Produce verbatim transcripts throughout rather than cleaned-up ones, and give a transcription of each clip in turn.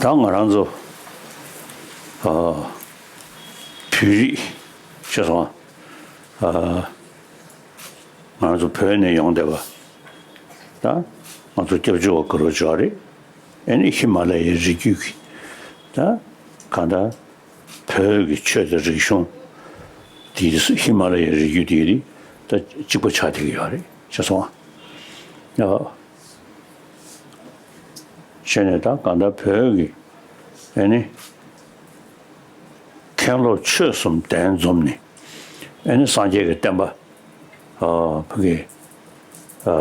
ད་ང་རང་ཚོ་ཨ་བོད་རིགས་ཤེས་སོང་ཨ། ང་རང་ཚོ་བོད་ནས་ཡོང་བསྡད་པ། ད་ང་ཚོ་སྐྱབས་བཅོལ་བ་ག་རེ་བྱས་རེད། ཨ་ནི་ཧི་མ་ལ་ཡའི་རི་རྒྱུད་ཀྱི་ད་གང་ལྟར་བོད་ཀྱི་ཆོས་དང་རིག་གཞུང་དེ་ཧི་མ་ལ་ཡའི་རི་རྒྱུད་དེ་ད་གཅིག་པ་ཆགས་བསྡད་ཀྱི་ཡོད་རེད་ཤེས་སོང་ཨ། བྱས་ནས་ད་གང་ལྟར་བོད་ཀྱི་ཨ་ནི་མཁན་སློབ་ཆོས་གསུམ་གདན་འཛོམས་ནས་ཨ་ནི་སངས་རྒྱས་ཀྱི་བསྟན་པ་ཨ་ཕ་གི་ཨ་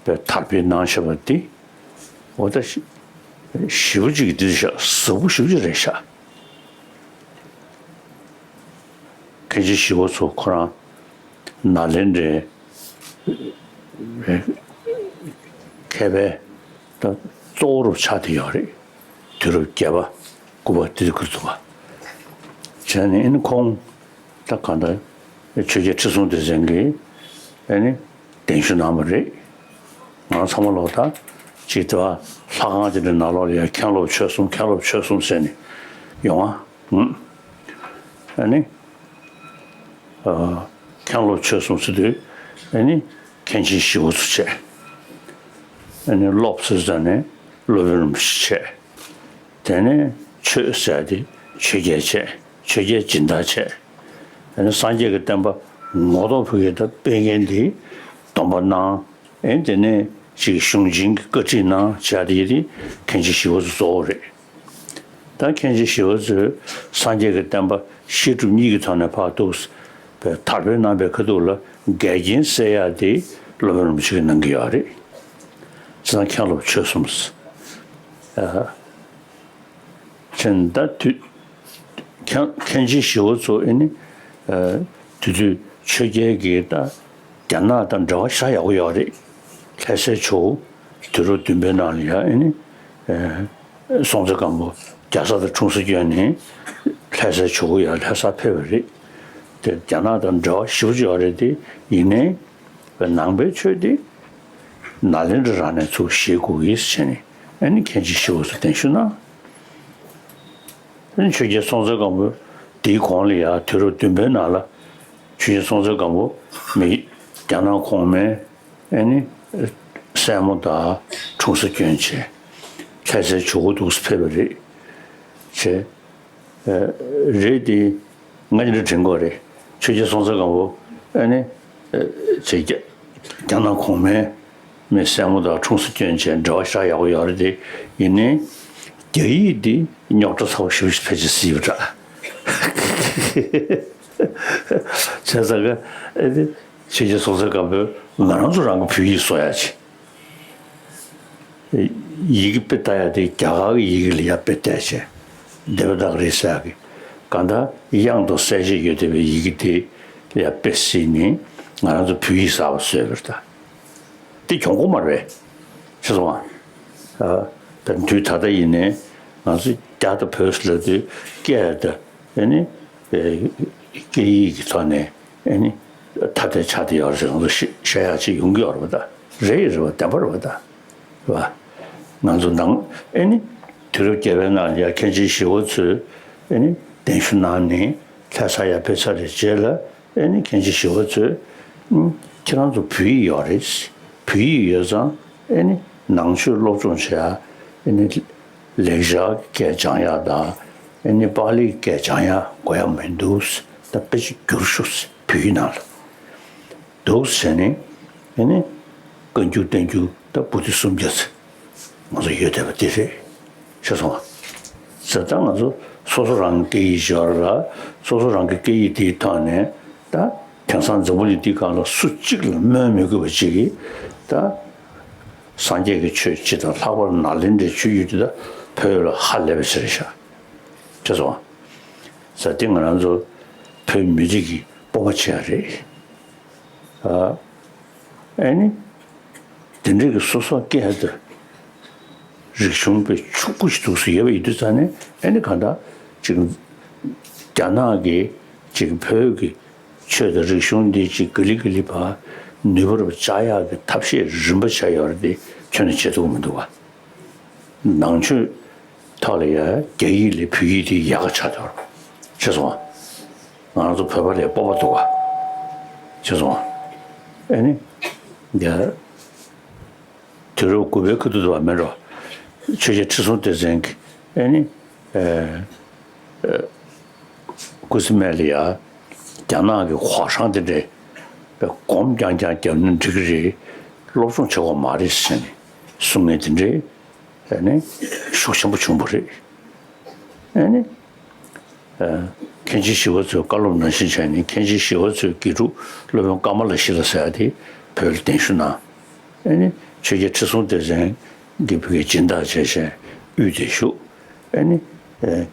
པའི་དར་སྤེལ་གནང་བཞིན་པ་འདི་འོ་ད་ཞི་ཞེ་པོ་ཅིག་འདི་ཤ་ཟབ་པོ་ཞེ་པོ་ཅིག་རེད་ཤག་མཁན་ཆེན་ཞི་བ་འཚོ་ཁོ་རང་ནཱ་ལེནྡྲའི་མཁས་པའི་ད་གཙོ་བོ་རུ་ཆགས་བསྡད་ཡོད་རེད། དུས་རབས་བརྒྱད་པ་དགུ་པ་དེ་དུས་ཁུར་ཐུབ་པ་བྱས་ནས་ཨ་ནི་ཁོང་ད་གང་ལྟར་ཆོས་རྒྱལ་ཁྲི་སྲོང་ལྡེ་བཙན་གྱིས་ཨ་ནི་གདན་ཞུ་གནང་བ་རེད། ང་ཚང་མ་ལོག་ད་ཅིག་དེ་བ་ལྷ་ཁང་དེ་འདྲའི་ནང་ལོགས་ལ་ཡང་མཁན་སློབ་ཆོས་གསུམ་མཁན་སློབ་ཆོས་གསུམ་ཟེར་ནས་ཡོང་ཨ། ཨ་ནི། མཁན་སློབ་ཆོས་གསུམ་ཟེར་དུས་ཨ་ནི་མཁན་ཆེན་ཞི་བ་འཚོ་བྱས། ཨ་ནི་སློབ་ཟེར་ཙང་ནས་སློབ་དཔོན་རིན་པོ་ཆེ་བྱས། དེ་ནས་ཆོས་ཟེར་དེ་ཆོས་རྒྱལ་བྱས། ཆོས་རྒྱལ་སྦྱིན་བདག་བྱས། ཨ་ནི་སངས་རྒྱས་ཀྱི་བསྟན་པ་ངོ་ཐོག་ཕུག་གི་ད་སྤེལ་མཁན་དེ་སྡོམ་པ་གནང་། ཨེ་དེ་ནས་ཅིག་གཞུང་ཆེན་གྱི་བཀའ་ཁྲིད་གནང་བྱས་དེ་ཡི་དེ་མཁན་ཆེན་ཞི་བ་འཚོ་གཙོ་བོ་རེད། ད་མཁན་ཆེན་ཞི་བ་འཚོས་སངས་རྒྱས་ཀྱི་བསྟན་པ་བཤད་སྒྲུབ་གཉིས་ཀྱི་ཐོག་ནས་ཕར་ཐུག་པའི་དར་སྤེལ་གནང་པའི་ཁ་ཐུག་ལ་འགལ་རྐྱེན་སེལ་ཡག་དེ་སློབ་དཔོན་རིན་པོ་ཆེ་གིས་གནང་གི་ཡོད་རེད། བྱས་ཙང་མཁན་སློབ་ཆོས་གསུམ། ཨ། བྱས་ད་དུས་མཁན་མཁན་ཆེན་ཞི་བ་འཚོ་ཨེ་ནི་ཨ་དེ་དུས་ཆོས་རྒྱལ་གྱིས་ད་རྒྱ་ནག་དང་འབྲེལ་བ་ཞེ་དྲག་ཡག་པོ་ཡོད་རེད། ལྷ་སའི་ཇོ་བོ་དུས་རབས་བདུན་པའི་ནང་ལ་ཡ་ཨེ་ནི་ཨ་སྲོང་བཙན་སྒམ་པོ་རྒྱལ་ས་དང་འཁྲུངས་ས་བསྐྱོན་ནས་ལྷ་སའི་ཇོ་བོ་ཡ་ལྷ་སར་ཕེབས་པ་རེད། དེ་རྒྱ་ནག་དང་འབྲེལ་བ་ཞེ་པོ་ཅིག་ཡོད་རེད་དེ། ཡིན་ནའི་ནང་པའི་ཆོས་དེ་ནཱ་ལེནྡྲ་རང་ནས་ཚུར་བཞེས་དགོས་ཀྱི་ཟེར་ནས་ཨ་ནི་མཁན་ཆེན་ཞི་བ་འཚོ་གདན་ཞུ་གནང་། ཨ་ནི་ཆོས་རྒྱལ་སྲོང་བཙན་སྒམ་པོ་དེའི་གོང་ལ་ཡ་དུས་རབས་བདུན་པའི་ནང་ལ་ཆོས་རྒྱལ་སྲོང་བཙན་སྒམ་པོ་མི་རྒྱ་ནག་གོང་མའི་ཨ་ནི་སྲས་མོ་དང་འཁྲུངས་ས་བསྐྱོན་བྱས་ལྷ་སའི་ཇོ་བོ་འདུག་སེ་ཕེབས་པ་རེད། བྱས། རེད་དེ། ང་འདི་འདྲ་དྲན་གྱི་ཡོད་རེད། ཆོས་རྒྱལ་སྲོང་བཙན་སྒམ་པོ་ཨ་ནི་ཨ་ཅེ་རྒྱ་རྒྱ་ནག་གོང་མའི་མི་སྲས་མོ་དང་འཁྲུངས་ས་བསྐྱོན་བྱས་འབྲེལ་བ་ཞེ་དྲག་ཡག་པོ་ཡོད་རེད་དེ། ཡིན་ནའི་རྒྱ་ཡིག་འདི་རྙོག་དྲ་ཚ་པོ་ཞེ་པོ་ཞིག་ཕལ་ཆེར་བཟོས་པ་འདྲ། བྱས་ཙང་ཀ་ཨ་ནི་ཆོས་རྒྱལ་སྲོང་བཙན་སྒམ་པོས་ང་རང་ཚོ་རང་གི་བོད་ཡིག་བཟོ་ཡག་བྱས། ཡི་གེ་དཔེ་ལྟ་ཡག་དེ་རྒྱ་གར་གྱི་ཡི་གེ་ལ་ཡར་དཔེ་བལྟས་བྱས། དེ་བ་དག་རེད་ཟེར་ཡག་གི་གང་ལྟར་དབྱངས་དང་གསལ་བྱེད་ཡོད་བསྡད་པའི་ཡི་གེ་དེ་ལ་ཡར་དཔེ་གཟིགས་ནས་ང་རང་ཚོ་བོད་ཡིག་གསར་པ་བཟོས་པ་རེད་ད། དེ་གྱོང་པོ་མ་རེད། ཤེས་སོང་ང་། ཨ། ད་དུས་ད་ལྟ་ཡིན་ནའི་ང་ཚོ་རྒྱ་དང་བོད་ཟེར་ལབ་དུས་སྐད་དང་ཨ་ནི་སྐད་ཡིག་གི་ཐོག་ནས། ཨེ་ནི། ཐ་དད་ཆགས་བསྡད་ཡོད་རེད་ཟེར་ང་ཚོ་ཤེས་ཤེས་ཡག་ཅིག་ཡོང་གི་ཡོད་རེད་པ་ད། རེད་རེད་པ་བདེན་པ་རེད་པ་ད། རེད་པ། ང་ཚོ་ནང་ཨེ་ནི། དུས་རབས་བརྒྱད་པའི་ནང་ལ་ཡ་མཁན་ཆེན་ཞི་བ་འཚོས་ཨེ་ནི་གདན་ཞུ་གནང་ནས་ལྷ་སར་ཡར་ཕེབས་ཚར་བའི་རྗེས་ལ་ཨེ་ནི་མཁན་ཆེན་ཞི་བ་འཚོས། ཨུམ། ཁྱེད་རང་ཚོ་བོད་ཡིག་ཡོད་རེད། བོད་ཡིག་ཡོད་ཙང་ཨེ་ནི་ནང་ཆོས་སློབ་སྦྱོང་བྱེད་ཡ་ཨེ་ནི། ལེགས་སྦྱར་གྱི་སྐད་སྦྱང་ཡག་དང་། ཨེ་ནི་པཱ་ལིའི་སྐད་སྦྱང་ཡག་དགོས་ཡག་མི་འདུག་ད་དཔེ་ཆ་བསྒྱུར་ཤོག་བོད་ཡིག་ནང་ལ། འདུག་ཟེར་ནས། ཨེ་ནི། བཀའ་འགྱུར་བསྟན་འགྱུར་ད་པོ་ཏི་སུམ་བརྒྱ་ཙམ་ང་ཚོ་ཡོད་བསྡད་པ་དེ་རེད། ཤེས་སོང་ང་། ཟེར་ད་ང་ཚོ་སོ་སོ་རང་གི་སྐད་ཡིག་སྦྱོར་ལ་སོ་སོ་རང་གི་སྐད་ཡིག་དེའི་ཐོག་ནས་ད་དེང་སང་འཛམ་བུ་གླིང་འདིའི་སྒང་ལ་སུ་གཅིག་ལ་སྨོན་མི་དགོས་པ་ཅིག་གིས་ད། སངས་རྒྱས་ཀྱི་ཆོས་སྤྱི་དང་ལྷག་པར་ནཱ་ལེནྡྲའི་ཆོས་བརྒྱུད་འདི་དག་བོད་ལ་ཧ་ལས་པའི་ཆེད་རེད་ཤག་ཤེས་སོང་ང་། ཟེར་དེ་ང་རང་ཚོ་བོད་མི་རིགས་ཀྱི་སྤོབས་པ་ཆེ་བ་རེད། ཨ། ཨེ་ནི། དེ་འདྲའི་གི་སོ་སོ་སྐད་དང་རིག་གཞུང་དཔེ་ཕྱུག་པོ་ཞིག་འདུག་སེ་ཡོད་པ་ཡིན་དུས་ཙང་ནས་ཨེ་ནི་གང་ལྟར་ཅིག་རྒྱ་ནག་གི་ཅིག་བོད་ཀྱི་ཆོས་དང་རིག་གཞུང་འདི་ཅིག་ག་ལེ་ག་ལེ་བ་ནུས་པ་རུ་བཅག་ཡག་གི་ཐབས་ཤེས་རིམ་པ་བྱས་ཡོད་རེད་དེ་ཁྱོན་ནས་བྱེད་ཐུབ་ཀྱི་མི་འདུག་བ། ནང་ཆོས་ ཐོག་ལ་ཡ་རྒྱ་ཡིག་ལས་བོད་ཡིག་དེ་ཡག་ག་ཆགས་འདུག་ཤེས་སོང་། ང་རང་ཚོ་བོད་པ་ལས་སྤོབས་པ་འདུག་ག་ཤེས་སོང་། ཨེ་ནི། ཡ། དུས་རབས་དགུ་པའི་ཁ་ཐུག་ཏུ་བ་མེད་འགྲོ། ཆོས་རྒྱལ་ཁྲི་སྲོང་ལྡེ་བཙན་གྱི་ཨེ་ནི། ཨེ། ཨེ། སྐུ་ཚེ་སྨད་ལ་ཡ། རྒྱ་ནག་གི་ཧྭ་ཤང་དེ་འདྲའི་སྒོམ་རྐྱང་རྐྱང་བརྒྱབ་ན་འགྲིག་གི་རེད། སློབ་སྦྱོང་བྱེད་དགོས་མ་རེད་ཟེར་ནས་གསུང་མཁན་དེ་འདྲའི་ཨེ་ནི་ཤུགས་ཆེན་པོ་བྱུང་བ་རེད། ཨེ་ནི། ཨ། མཁན་ཆེན་ཞི་བ་འཚོའི་བཀའ་སློབ་ནང་བཞིན་བྱས་ནས་མཁན་ཆེན་ཞི་བ་འཚོའི་དགེ་ཕྲུག་སློབ་དཔོན་ཀ་མ་ལ་ཤཱི་ལ་ཟེར་ཡ་དེ་བོད་ལ་གདན་ཞུ་གནང་། ཨེ་ནི་ཆོས་རྒྱལ་ཁྲི་སྲོང་ལྡེ་བཙན་གྱི་བུ་གའི་སྦྱིན་བདག་བྱས་བྱས་དབུས་དེར་བཞུགས། ཨེ་ནི། ཨེ།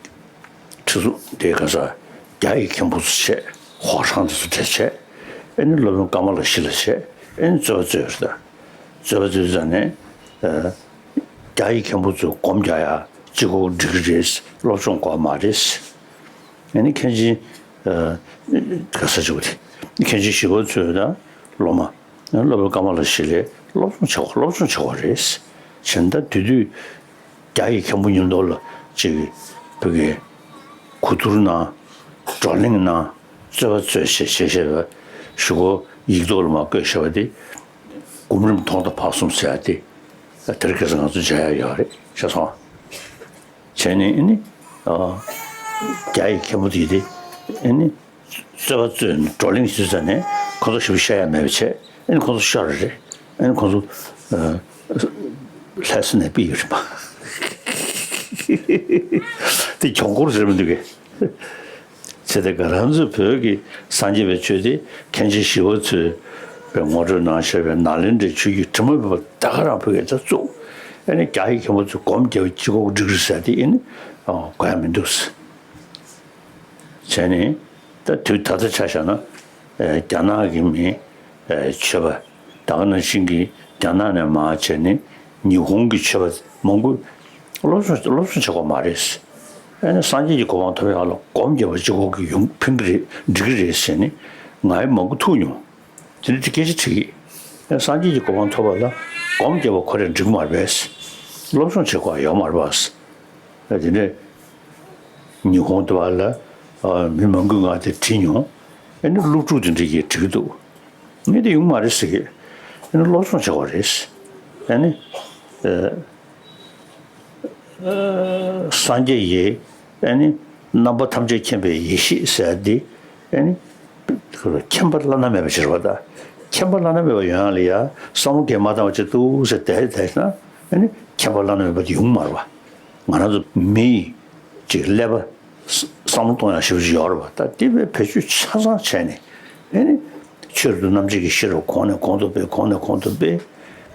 ཁྲི་སྲོང་དེ་ག་ས་རྒྱ་ཡི་མཁན་པོ་ཚོ་བྱས། ཧྭ་ཤང་དེ་ཚོ་གྲས་བྱས། ཨེ་ནི་སློབ་དཔོན་ཀ་མ་ལ་ཤཱི་ལ་བྱས། ཨེ་ནི་རྩོད་པ་རྩོད་ཡོད་རེད་ད། རྩོད་པ་རྩོད་ཙང་ནས། ཨེ། རྒྱ་ཡི་མཁན་པོ་ཚོས་སྒོམ་རྒྱག་ཡ་གཅིག་པོ་འགྲིག་གི་རེད། སློབ་སྦྱོང་དགོས་མ་རེད། ཨ་ནི་མཁན་ཆེན། ཨ། ག་ས་ཆེ་བོ་དེ། མཁན་ཆེན་ཞི་བ་འཚོ་དང་སློབ་མ། སློབ་དཔོན་ཀ་མ་ལ་ཤཱི་ལས་སློབ་སྦྱོང་བྱེད་དགོས། སློབ་སྦྱོང་བྱེད་དགོས་རེད། བྱས་ན་ད་དེ་དུས་རྒྱ་ཡི་མཁན་པོ་མཉམ་དུ་ལ་ཅིག་བོད་ཀྱི་གོ་བསྡུར་གནང་། བགྲོ་གླེང་གནང་། རྩོད་པ་རྩོད་བྱས་བྱས་བྱས་པ་གཞུག་གུ་ཡིག་ཐོག་ལ་མར་བཀོད་བཞག་པ་དེ། སྒོམ་རིམ་ཐོག་མཐའ་བར་གསུམ་ཟེར་ཡ་དེ། དེར་ཁ་སང་ང་ཚོ་མཇལ་ཡ་ཡོད་རེད། ཤེས་སོང་། བྱས་ནས་ཨ་ནི། ཨ། རྒྱ་ཡི་མཁན་པོ་དེ་དེ་ཨ་ནི་རྩོད་པ་རྩོད་ནས་བགྲོ་གླེང་ཞུས་ཙང་ནས་ཁོ་ཚོ་ཞེ་པོ་བཤད་ཡ་མེད་པ་བྱས། ཨ་ནི་ཁོ་ཚོ་ཤོར་རེད། ཨ་ནི་ཁོ་ཚོ། ཨ། ལྷ་ས་ནས་ཕུད་ཡོད་རེད་པ། དེ་གྱོང་ཁོར་ཟེར་མི་འདུག་གས། བྱས་ཏེ་ང་རང་ཚོ་བོད་ཀྱི་སངས་རྒྱས་པའི་ཆོས་དེ་མཁན་ཆེན་ཞི་བ་འཚོས་པའི་ངོ་སྤྲོད་གནང་བཞག་པའི་ནཱ་ལེནྡྲའི་ཆོས་བརྒྱུད་དྲི་མ་མེད་པ་ད་ག་རང་བོད་སྐད་ཆ་བཙུགས། ཨ་ནི་རྒྱ་ཡི་མཁན་པོ་ཚོས་སྒོམ་རྒྱབ་གཅིག་པོ་འགྲིག་རེད་ཟེར་དེ་ཨ་ནི་དགོས་ཡ་མི་འདུག་ཟེར། བྱས་ནས་ད་དུས་ད་ལྟ་ཆ་བཞག་ན། ཨ། རྒྱ་ནག་གི་མི། ཨ། ཆོས་པ། ད་ག་ནང་བཞིན་གྱི་རྒྱ་ནག་ནས་མར་བྱས་ནས་ཉི་ཧོང་གི་ཆོས་པ་མང་པོས་སློབ་སྦྱོང་སློབ་སྦྱོང་བྱེད་དགོས་མ་རེད། ཨ་ནི་སངས་རྒྱས་ཀྱི་གོ་འཕང་ཐོབ་ཡག་ལ་སྒོམ་རྒྱབ་པ་གཅིག་པོ་གིས་ཡོང་ཕན་གྱི་རེད། འགྲིག་གི་རེད་ཟེར་ནས་ང་ཡི་མང་པོ་ཐུག་མྱོང་། དེ་ནི་དེ་སྐད་ཆ་དྲིས་ཀྱི། ཨ། སངས་རྒྱས་ཀྱི་གོ་འཕང་ཐོབ་པ་ལ་སྒོམ་རྒྱབ་པ་ཁོ་རང་འགྲིག་མ་རེད་པས། སློབ་སྦྱོང་བྱེད་དགོས་ཡོད་མ་རེད་པས། ཨ། དེ་ནས་ཉི་ཧོང་དུ་བ་ལ། ཨ། མི་མང་པོས་ང་དེ་དྲིས་མྱོང་། ཨ་ནི་སློབ་ཕྲུག་དེ་འདྲས་ཀྱིས་དྲི་གི་འདུག་ངས་དེ་ཡོང་མ་རེད་ཟེར་གི། ཨ་ནི་སློབ་སྦྱོང་བྱེད་དགོས་རེད། ཨ་ནི། ཨ། ཨ། སངས་རྒྱས་ཀྱིས་ཨ་ནི་རྣམ་པ་ཐམས་ཅད་མཁྱེན་པའི་ཡེ་ཤེས་ཟེར་ཡ་འདི་ཨ་ནི་མཁྱེན་པ་བླ་ན་མེད་པ་ཞིག་རེད་པ། ད་མཁྱེན་པ་བླ་ན་མེད་པ་ཡོང་ཡ་ལ་ཡ་བསམ་བློ་གང་མ་བཏང་བ་ཅིག་འདུག་ཟེར་བསྡད་བསྡད་ན་ཨ་ནི་མཁྱེན་པ་བླ་ན་མེད་པ་དེ་ཡོང་མ་རེད་པ། ང་རང་ཚོ་མི་ཡི་ཅིག་ཀླད་པ་བསམ་བློ་གཏོང་ཡ་ཞེ་པོ་ཅིག་ཡོད་རེད་པ། ད་དེ་བས་བེད་སྤྱོད་ཆ་ཚང་བྱས་ནས་ཨ་ནི་ཆོས་རབ་ཏུ་རྣམ་འབྱེད་ཀྱི་ཤེས་རབ་གོང་ནས་གོང་དུ་སྤེལ། གོང་ནས་གོང་དུ་སྤེལ།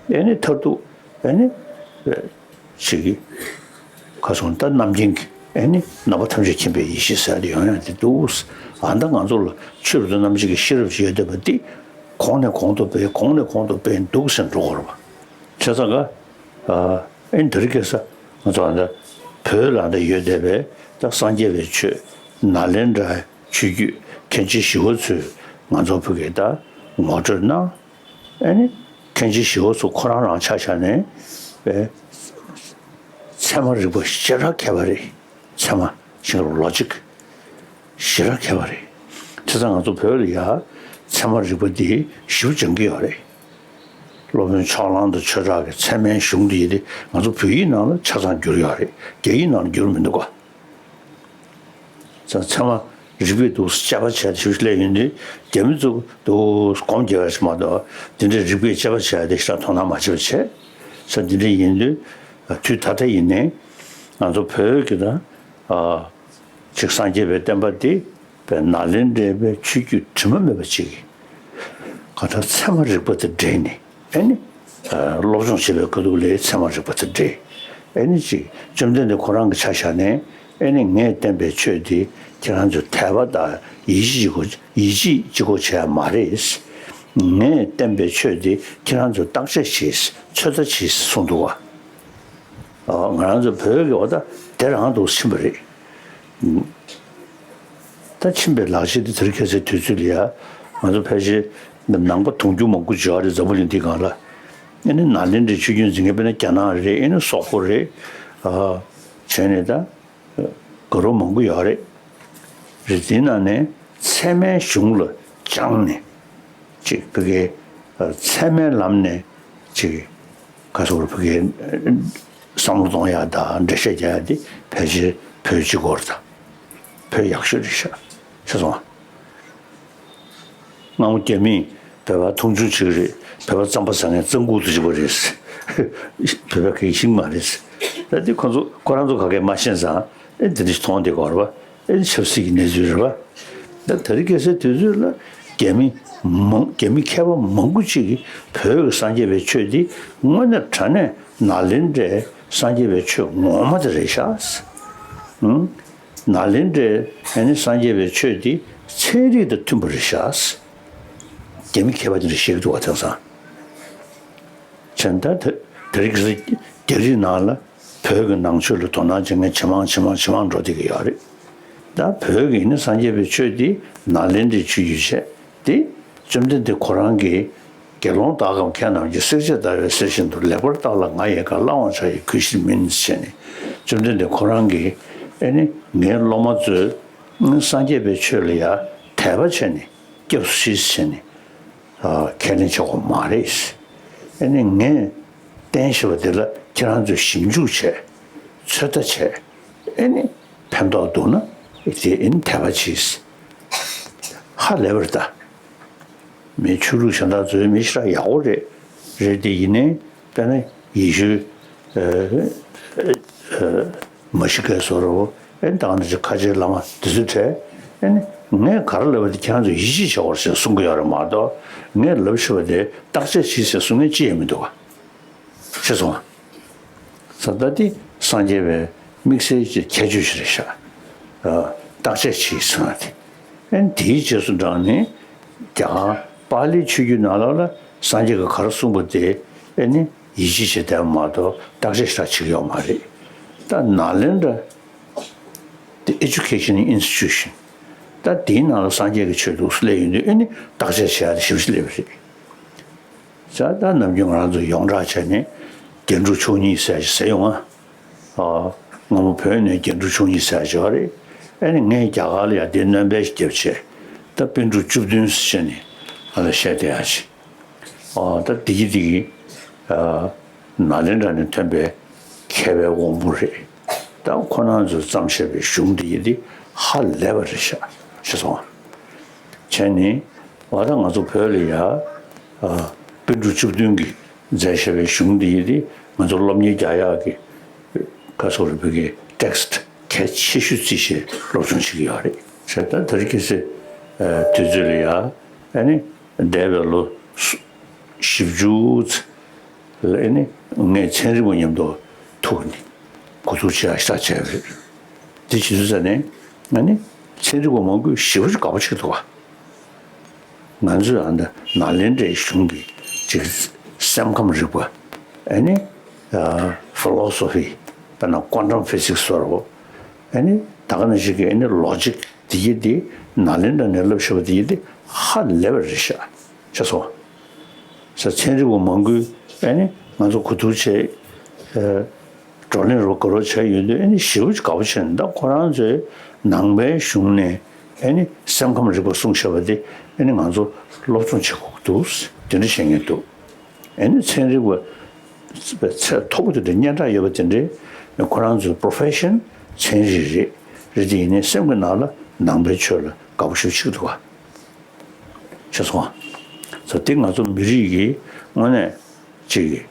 ཨ་ནི་མཐར་ཐུག་ཨ་ནི། ཞིག་གིས། ཁ་སང་ད་རྣམ་མཁྱེན་གྱི་ཨེ་ནི་རྣམ་པ་ཐམས་ཅད་མཁྱེན་པའི་ཡེ་ཤེས་ཟེར་ཡ་དེ་ཡོང་ཡ་དེ་འདུག་ཨ་ད་ང་ཚོ་ལ་ཆོས་རབ་ཏུ་རྣམ་འབྱེད་ཀྱི་ཤེས་རབ་ཅིག་ཡོད་བསྡད་པ་འདི་གོང་ནས་གོང་དུ་སྤེལ། གོང་ནས་གོང་དུ་སྤེལ་འདུག་ཟེར་འགྲོ་དགོས་རེད་པ། བྱས་ཙང་ཀ་ཨ་ཨེ་འདིར་སྐད་ས་ང་ཚོ་ཨ་ད་བོད་ལ་ད་ཡོད་བསྡད་པའི་ད་སངས་རྒྱས་པའི་ཆོས་ནཱ་ལེནྡྲ་ཆོས་བརྒྱུད་མཁན་ཆེན་ཞི་བ་འཚོས་ང་ཚོ་བོད་སྐད་ད་ངོ་སྤྲོད་གནང་། ཨེ་ནི། མཁན་ཆེན་ཞི་བ་འཚོ་ཁོ་རང་རང་ཆ་བཞག་ནས། ཨེ། ཚད་མ་རིག་པ་ཞེ་དྲག་མཁས་པ་རེད། ཚད་མ་ཞེ་དྲག་ལོ་ཇིག་ཞེ་དྲག་མཁས་པ་རེད། བྱས་ཙང་ང་ཚོ་བོད་ལ་ཡ་ཚད་མ་རིག་པ་འདི་ཞེ་པོ་སྦྱང་གི་ཡོད་རེད། སློབ་དཔོན་ཕྱོགས་གླང་དང་ཆོས་གྲགས་ཀྱི་ཚད་མའི་གཞུང་འདི་ཡི་དེ་ང་ཚོ་བོད་ཡིག་ནང་ལ་ཆ་ཚང་བསྒྱུར་ཡོད་རེད། རྒྱ་ཡིག་ནང་ལ་བསྒྱུར་མི་འདུག་ག་ཚ་ཚད་མ་རིག་པས་འདུག་དཔྱད་པ་བྱས་ཏེ་ཞིབ་ཞིབ་སླེབས་ཡོང་དུས་རྒྱ་མི་ཚོ་འདུག་སྒོམ་རྒྱག་ཡ་ཞིག་མ་གཏོགས་དེ་འདྲའི་རིག་པས་དཔྱད་པ་བྱས་ཏེ་ཞིག་མཐོང་སྣང་མ་བྱས་པ་བྱས་ས་འདི་འདྲ་ཡིན་དུས་དུས་ད་ལྟ་ཡིན་ནའི་ང་ཚོ་བོད་ཀྱི་ད་ཅིག་སངས་རྒྱས་པའི་བསྟན་པ་འདི་པའི་ནཱ་ལེནྡྲའི་པའི་ཆོས་བརྒྱུད་དྲི་མ་མེད་པ་ཅིག་གི་ག་ད་ཚད་མ་རིག་པ་དང་འབྲེལ་ནས། ཨེ་ནི། ཨ། སློབ་སྦྱོང་བྱེད་པའི་ཁ་ཐུག་ལ་ཚད་མ་རིག་པ་དང་འབྲེལ། ཨེ་ནི་ཅིག་བཅོམ་ལྡན་འདས་ཁོ་རང་གི་ཆ་བཞག་ནས་ཨེ་ནི་ངས་བསྟན་པའི་ཆོས་འདི་ཁྱེད་རང་ཚོས་དད་པ་དང་ཡིད་ཆེས་གཅིག་པོ་ཡིད་ཆེས་གཅིག་པོ་བྱས་མ་རེད། ངས་བསྟན་པའི་ཆོས་འདི་ཁྱེད་རང་ཚོས་བརྟག་དཔྱད་བྱས། ཚོད་ལྟ་བྱས་གསུངས་འདུག་བ། ཨ། ང་རང་ཚོ་བོད་ཀྱི་འོ་ད་དེ་རང་དུ་ཕྱིན་པ་རེད། ད་ཕྱིན་པའི་ལག་ཆ་དེ་དེར་ཁྱེད་ཚོའི་དུས་ཚོད་ལ་ཡ། ང་ཚོ་ཕལ་ཆེར་ནང་པ་དུང་ཕྱུར་མང་པོ་འབྱོར་རེད་འཛམ་བུ་གླིང་འདི་སྒང་ལ། ཨེ་ནི་ནཱ་ལེནྡྲའི་ཆོས་བརྒྱུད་འཛིན་མཁན་དཔེར་ན་རྒྱ་ནག་རེད། ཨེ་ནི་སོག་པོ་རེད། ཨ། བྱས་ནས་ད་དགའ་རབ་མང་པོ་ཡོད་རེད། རེད། དེའི་ནང་ནས་ཚད་མའི་གཞུང་ལ་སྦྱངས་ནས་ཅིག་ཕ་གིའི་ཚད་མའི་ལམ་ནས་ཅིག་ག་སོགས་ཕ་གིའི་བསམ་བློ་གཏོང་ཡག་དང་འགྲེལ་བཤད་རྒྱག་ཡག་དེ་ཕལ་ཆེར་བོད་སྤྱི་སྐོར་དང་བོད་ཡག་ཤོས་རེད་ཤག་ཤེས་སོང་ང་། སྔ་མོ་རྒྱ་མིས་བོད་པ་མཐོང་ཆུང་བྱེད་ཀྱི་རེད། བོད་པ་རྩམ་པ་ཟ་མཁན་རྩམ་ཁུག་ཏུ་བྱེད་པ་རེད། བོད་པ་གི་ཤིང་མ་རེད། ད་འདི་ཁོ་ཚོ་ཁོ་རང་ཚོ་ག་གེ་མ་ཤེས་ཙང་ཨེ་འདི་འདྲ་ཞིག་མཐོང་བསྡད་ཀྱི་ཡོད་རེད་པ། ཨེ་ཆབ་སྲིད་ཀྱི་གནས་ཚུལ་རེད་པ། ད་དེ་རིང་ཁ་སང་དུས་ཚོད་ལ་རྒྱ་མི་མང་རྒྱ་མི་མཁས་པ་མང་པོ་ཅིག་གིས་བོད་ཀྱི་སངས་རྒྱས་པའི་ཆོས་འདི་དངོས་གནས་དྲང་གནས་ནཱ་ལེནྡྲའི་སངས་རྒྱས་པའི་ཆོས་ངོ་མ་དེ་རེད་ཤག་ཨང་། ནཱ་ལེནྡྲའི་ཨ་ནི་སངས་རྒྱས་པའི་ཆོས་འདི་ཚན་རིག་དང་མཐུན་པ་རེད་ཤག་རྒྱ་མི་མཁས་པ་དེ་འདྲ་བཤད་ཀྱི་འདུག་པ། དེང་སང་བྱས་ན་ད་དེ་རིང་ཁ་སང་རྒྱ་རིགས་ནང་ལ་བོད་ཀྱི་ནང་ཆོས་ལ་དོ་སྣང་བྱེད་མཁན་ཇེ་མང་ཇེ་མང་ཇེ་མང་འགྲོ་བསྡད་ཀྱི་ཡོད་རེད། ད་བོད་ཀྱི་ནི་སངས་རྒྱས་པའི་ཆོས་འདི་ནཱ་ལེནྡྲའི་ཆོས་ཡོད་བྱས་ཏེ། བཅོམ་ལྡན་འདས་ཁོ་རང་གིས་དགེ་སློང་དག་གམ་མཁས་རྣམས་ཀྱིས། བསྲེག་བཅད་བརྡར་བའི་གསེར་བཞིན་དུ། ལེགས་པར་བརྟགས་ལ་ང་ཡི་བཀའ། བླང་བར་བྱ་ཡི་གུས་ཕྱིར་མིན། ཞེས་ནས་བཅོམ་ལྡན་འདས་ཁོ་རང་གིས་ཨེ་ནི་ངའི་སློབ་མ་ཚོས་སངས་རྒྱས་པའི་ཆོས་ལ་ཡང་དད་པ་བྱས་ནས་སྐྱབས་སུ་མཆི་ཟེར་ནས་ཁས་ལེན་བྱེད་དགོས་མ་རེད། ཨེ་ནི་ངས་བསྟན་བཞིན་པ་དེ་ལ་ཁྱེད་རང་ཚོས་ཞིབ་འཇུག་བྱས། ཚོད་ལྟ་བྱས། ཨེ་ནི་ཕན་ཐོགས་འདུག་ན་དེ་ཨེ་ནི་དད་པ་གྱིས། ཧ་ལས་པ་རེད་ད། མི་ཆོས་ལུགས་གཞན་དག་ཚོའི་མི་ཞེ་དྲག་ཡག་པོ་རེད། རེད་དེ་ཡིན་ནའི་དཔེར་ན་ཡེ་ཤུ་མ་ཤི་ཀའི་བཟོ་འདྲ་བོ། ཨེ་ནི་ད་ག་ནང་བཞིན་ཁ་ཆེའི་བླ་མ་དེ་ཚོའི་གྲས། ཨེ་ནི་ངས་ག་རེ་ལབ་པ་དེ་ཁྱེད་རང་ཚོས་ཡིད་ཆེས་བྱེད་དགོས་ཞེས་གསུང་གི་ཡོད་རེད་མ་གཏོགས། ངས་ལབ་བཞིན་པ་དེ་བརྟག་དཔྱད་གྱིས་ཟེར་གསུང་མཁན་ཅི་ཡང་མི་འདུག་ག་ཤེས་སོང་ང་། ས་ད་དེ་སངས་རྒྱས་པའི་དམིགས་བསལ་གྱི་ཁྱད་ཆོས་ཤིག་རེད་ཤག་བརྟག་དཔྱད་བྱེད་ཟེར་བ་དེ། ཨེ་དེའི་རྗེས་སུ་འབྲངས་ནས་རྒྱ་གར་པཱ་ལིའི་ཆོས་བརྒྱུད་ནང་ལོགས་ལ་སངས་རྒྱས་ཀྱིས་ག་རེ་གསུངས་པ་དེ་ཨེ་ནི་ཡིད་ཆེས་བྱེད་བསྡད་པ་མ་གཏོགས་བརྟག་དཔྱད་ཞེ་དྲག་བྱེད་ཀྱི་ཡོད་མ་རེད། ད་ནཱ་ལེནྡྲ་དེ་Educational Institution། ད་དེའི་ནང་ལ་སངས་རྒྱས་ཀྱི་ཆོས་འདུག་སླེབས་ཡོང་དུས་ཨེ་ནི་བརྟག་དཔྱད་བྱེད་ཡག་དེ་ཞེ་པོ་ཅིག་སླེབས་པ་རེད། ས་ད་ནམ་རྒྱུན་ང་རང་ཚོ་ཡོངས་གྲགས་བྱས་ནས་རྒྱན་དྲུག་མཆོག་གཉིས་ཟེར་ཞིག་ཟེར་ཡོང་ང་། ཨ། སྔ་མོ་བོད་ནས་རྒྱན་དྲུག་མཆོག་གཉིས་ཟེར་ཞིག་ཡོད་རེད། ཨ་ནི་ངས་རྒྱ་གར་ལ་ཡང་དེ་སྣོན་པ་ཞིག་བརྒྱབ་བྱས། ད་པཎ་གྲུབ་བཅུ་བདུན་ཟེར་བྱས་ནས་ང་ལ་བཤད་བསྡད་ཡག་ཅིག་ཨ། ད་འདི་གི་འདི་གི་ཨ། ནཱ་ལེནྡྲ་ནས་ཐོན་པའི་མཁས་པའི་དབང་པོ་རེད། ད་ཁོ་རང་ཚོས་བརྩམས་བཞག་པའི་གཞུང་འདི་ཡི་འདི་ཧ་ལས་པ་རེད་ཤག་ཤེས་སོང་ང་། བྱས་ནས་འོ་ད་ང་ཚོ་བོད་ལ་ཡ་ཨ། པཎ་གྲུབ་བཅུ་བདུན་གྱིས་མཛད་བཞག་པའི་གཞུང་འདི་ཡི་འདི་ང་ཚོ་སློབ་གཉེར་རྒྱག་ཡག་གི་ག་སོགས་རིག་པའི་གི་ཊེག་སི་གལ་ཆེ་ཤོས་བརྩིས་བྱས་སློབ་སྦྱོང་བྱེད་ཀྱི་ཡོད་རེད། བྱས་ད་དེ་རིང་ཁ་སང་དུས་ཚོད་ལ་ཡ་ཨ་ནི་འདས་པའི་ལོ་བཞི་བཅུ་ལ་ཨེ་ནི་ངས་ཚན་རིག་པ་མཉམ་དུ་ཐུག་ནས་གོ་བསྡུར་བྱེད་ཡག་ཞེ་དྲག་བྱས་པ་རེད། དེ་བྱེད་དུས་ཙ་ནས་ང་ནི་ཚན་རིག་པ་མང་པོས་ཞེ་པོ་ཅིག་དགའ་པོ་བྱེད་ཀྱི་འདུག་ག་ང་ཚོས་ཨ་ནི་ནཱ་ལེནྡྲའི་གཞུང་གི་ཅིག་སེམས་ཁམས་རིག་པ། ཨེ་ནི་ཕི་ལོ་སོ་ཕི། དཔེར་ན་ཀོན་ཊམ་ཕི་སིག་སི་བཟོ་འདྲ་བོ། ཨེ་ནི་ད་ག་ནང་བཞིན་གྱི་ཨེ་ནི་ལོ་ཇིག་དེ་ཡི་དེ་ནཱ་ལེནྡྲ་ནས་བསླབ་བཞག་པ་དེ་ཡི་དེ་ཧ་ལས་པ་རེད་ཤག་ཤེས་སོང་། ས་ཚན་རིག་པ་མང་པོས་ཨེ་ནི་ང་ཚོ་གོ་བསྡུར་བྱས། ཨེ། བགྲོ་གླེང་རོགས་དགའ་རོགས་བྱས་ཡོང་དུས་ཨེ་ནི་ཞེ་པོ་ཅིག་དགའ་པོ་བྱས་ནས། ད་ཁོ་རང་ཚོས་ནང་པའི་གཞུང་ནས་ཨེ་ནི་སེམས་ཁམས་རིག་པ་གསུངས་བཞག་པ་དེ་ཨེ་ནི་ང་ཚོ་སློབ་སྦྱོང་བྱེད་དགོས་ཀྱི་འདུག་དེ་འདྲ་བཤད་མཁན་འདུག་ཨེ་ནི་ཚན་རིག་པ་ཚད་མཐོ་པོ་དེ་འདྲ་སྙན་གྲགས་ཡོད་པ་དེ་འདྲས་ཁོ་རང་ཚོའི་པོ་རོ་ཕེ་ཤན་ཚན་རིག་རེད། རེད་དེ་ཡིན་ནའི་སེམས་ཀྱི་ནང་ལ་ནང་པའི་ཆོས་ལ་དགའ་པོ་ཞེ་པོ་ཅིག་འདུག་ག་ཤེས་སོང་ང་། ས་དེ་ང་ཚོ་མི་རིགས་ཀྱི་དངོས་གནས་ཅིག་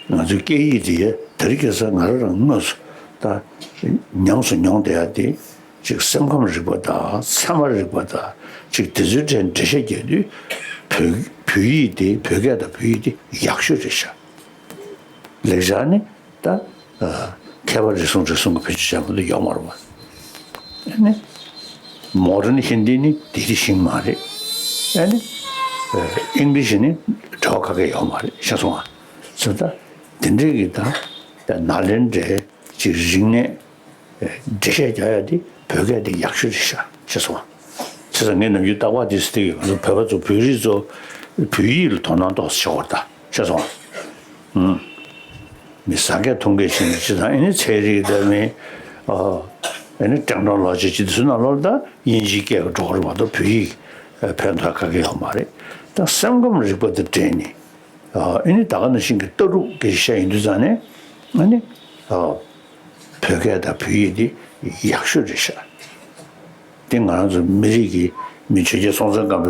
ང་ཚོའི་སྐད་ཡིག་དེ་དེ་རིང་ཁ་སང་ང་རང་རང་དངོས་སུ་ད་ཉམས་སུ་མྱོང་བསྡད་ཡ་དེ། ཅིག་སེམས་ཁམས་རིག་པ་དང་ཚད་མ་རིག་པ་དང་ཅིག་དེ་ཚོའི་གྲས་འགྲེལ་བཤད་རྒྱག་དུས་བོད་བོད་ཡིག་དེ་བོད་སྐད་དང་བོད་ཡིག་དེ་ཡག་ཤོས་རེད་ཤག་ལེགས་སྦྱར་ནི་ད་མཁས་པ་རེ་ཟུང་རེ་ཟུང་གིས་བེད་སྤྱོད་བྱས་མ་གཏོགས་ཡོད་མ་རེད་པ། ཨ་ནི་མོ་ཌན་ཧིན་དི་ནི་དེ་དེ་ཤིང་མ་རེད། ཨ་ནི་ཨིང་ལིཤ་ནི་འབྲེལ་བ་ག་གེ་ཡོད་མ་རེད། ཤེས་སོང་ང་། ཚོ་ད་དེ་འདྲའི་གི་ད་ནཱ་ལེནྡྲའི་ཅིག་རིག་གནས། འགྲེལ་བཤད་རྒྱག་ཡ་དེ་བོད་སྐད་དེ་ཡག་ཤོས་རེད་ཤག་ཤེས་སོང་ང་། བྱས་ཙང་ངས་ནམ་རྒྱུན་རྟག་པར་དེ་ཟེར་གྱི་ཡོད། ང་ཚོ་བོད་པ་ཚོ་བོད་རིགས་ཚོ་བོད་ཡིག་ལ་དོ་སྣང་ཏོག་ཙམ་བྱེད་དགོས་རེད་ད། ཤེས་སོང་ང་། ཨུམ། མི་ཟ་མཁས་འཐུང་མཁས་ཤིག་ནི་ཅི་དང་། ཨེ་ནི་ཚན་རིག་དང་མི་ཨ་ཨེ་ནི་ཊེག་ནོ་ལོ་ཇི་ཅི་དེ་ཚོའི་ནང་ལོགས་ལ་ད་དབྱིན་ཇིའི་སྐད་ཀྱི་འགྲོ་གི་རེད་མ་གཏོགས། བོད་ཡིག་ཕན་ཐོགས་ག་གེ་ཡོད་མ་རེད། ད་སེམས་ཁམས་རིག་པ་དང་འབྲེལ་ནས་ཨ་ཨེ་ནི་ད་ག་ནང་བཞིན་གྱི་ལྟ་གྲུབ་ཀྱི་བཤད་ཡིན་དུས་ཙང་ནས་ཨ་ནི་ཨ་བོད་སྐད་དང་བོད་ཡིག་འདི་ཡག་ཤོས་རེད་ཤག། དེ་ང་རང་ཚོ་མི་རིགས་ཀྱི་མི་ཆོས་རྒྱལ་སྲོང་བཙན་སྒམ་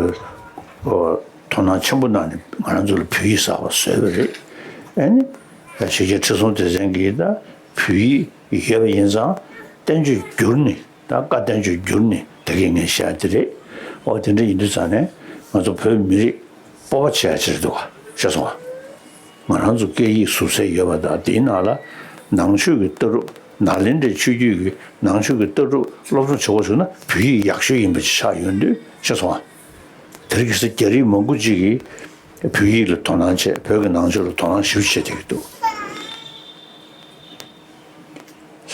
པོས་ཨོ་དོ་སྣང་ཆེན་པོ་གནང་ནས་ང་རང་ཚོ་ལ་བོད་ཡིག་གསར་པ་བཟོས་པ་རེད། ཨ་ནི་ཆོས་རྒྱལ་ཁྲི་སྲོང་ལྡེ་བཙན་གྱིས་ད་བོད་ཡིག་ཡོད་པ་ཡིན་ཙང་བསྟན་བཅོས་བསྒྱུར་ནས། ད་བཀའ་བསྟན་བཅོས་བསྒྱུར་ནས་ད་གིན་ངས་བཤད་དེ་རེད། ཨོ་དེ་འདྲ་ཡིན་དུས་ཙང་ནས་ང་ཚོ་བོད་མི་རིགས་སྤོབས་པ་བྱེད་ཡ་ཅིག་རེད་འདུག་ག། ཤེས་སོང་ང་། ང་རང་ཚོ་སྐད་ཡིག་ཟུར་གསལ་ཡོད་པ་དང་། དེའི་ནང་ལ་ནང་ཆོས་ཀྱི་ལྟ་གྲུབ། ནཱ་ལེནྡྲའི་ཆོས་བརྒྱུད་ཀྱི་ནང་ཆོས་ཀྱི་ལྟ་གྲུབ་སློབ་སྦྱོང་བྱེད་དགོས་བྱུང་ན་བོད་ཡིག་ཡག་ཤོས་ཡིན་པ་ཅིག་ཆགས་ཡོང་དུས། ཤེས་སོང་ང་། དེ་རིང་ཁ་སང་རྒྱ་རིགས་མང་པོ་ཅིག་གིས་བོད་ཡིག་ལ་དོ་སྣང་བྱས། བོད་ཀྱི་ནང་ཆོས་ལ་དོ་སྣང་ཞེ་པོ་བྱེད་བསྡད་ཀྱི་འདུག། བྱས་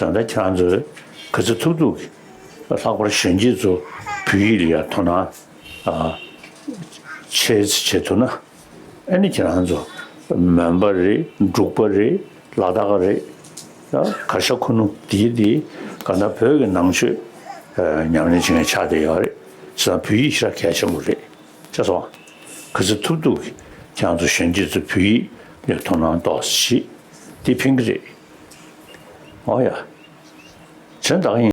ཙང་ད་ཁྱེད་རང་ཚོས་ག་ཚོད་ཐུབ་ཐུབ་ཀྱིས། ལྷག་པར་གཞོན་སྐྱེས་ཚོ་བོད་ཡིག་ལ་ཡང་དོ་སྣང་ཨ་བྱེད་བྱེད་ཐུབ་ན། ཨ་ནི་ཁྱེད་རང་ཚོ་མོན་པ་རེད། འབྲུག་པ་རེད། ལ་དྭགས་རེད། ད་གར་ཤ་ཁུ་ནུ་དེའི་དེ་ག་ད་བོད་ཀྱི་ནང་ཆོས་ཨ་ཉམས་ལེན་བྱེད་མཁན་ཆགས་བསྡད་ཡོད་རེད། བྱས་ཙང་བོད་ཡིག་ཞེ་དྲག་གལ་ཆེན་པོ་རེད། ཤེས་སོང་ང་། ག་ཚོད་ཐུབ་ཐུབ་ཀྱིས་ཁྱེད་རང་ཚོ་གཞོན་སྐྱེས་ཚོ་བོད་ཡིག་ལ་དོ་སྣང་ཏོག་ཙམ་བྱེད། དེ་ཕན་གྱི་རེད། ཨོ་ཡ། གཞན་དག་ཡིན།